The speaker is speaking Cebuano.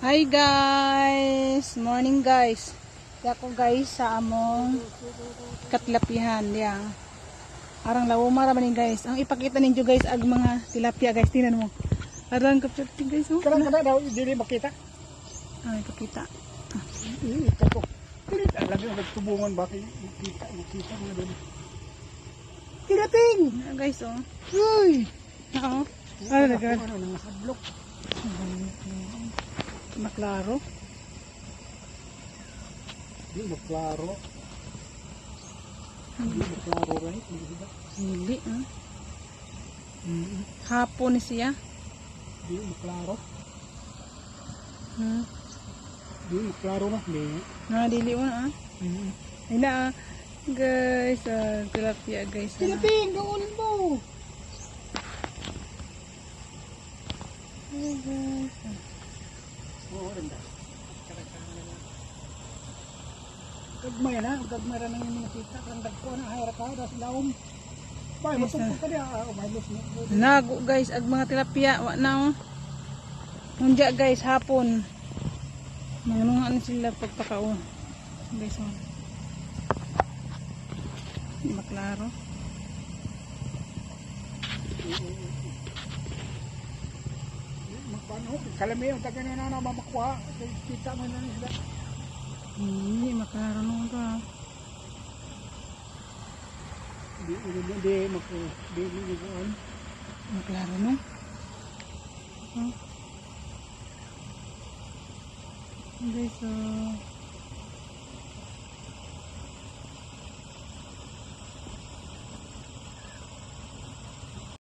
Hi guys! Morning, guys. Di ako, guys, sa among katilapihan diya. Arang lawoma ra man ni, guys. Ang ipakita ninyo, guys, ag mga tilapia, guys. Tingnan mo. Arang kapchapti, guys, oh. Karang kada daw dili makita. Ang ipakita. Ika ko. Dili lagi ang nagtubungan ba kay makita makita mga dili. Tilaping. Ah, guys, oh. Uy. Oo. Ano na? Ano nang hadlok. Maklaro. Di maklaro. Di maklaro, right? Di ba? Hindi ah. Hapon ni siya. Di maklaro. Di maklaro na. Di. Ah, dili mo ah. Ay na ah. Guys, ah, tilapia, guys, ah. Tilaping, gaulin mo. Ay, guys, ah. Oo, rin. Gagmay na, gagmay ra nang imong nakita kan dagko na hayra ka das lawom. Bay, Yes, matungkol ka diha, ah, may mo. Nago, guys, ag mga tilapia, wa na oh. Unja, guys, hapon. Mangunungan sila pagpakao. Guys, oh. Hindi maklaro. Magpaano, kalami ang taga na na mamakuha, kita man na sila. Hindi maklaro nung to ah. Di di di mak di di di kuan. Maklaro no. Oh. Guys, oh.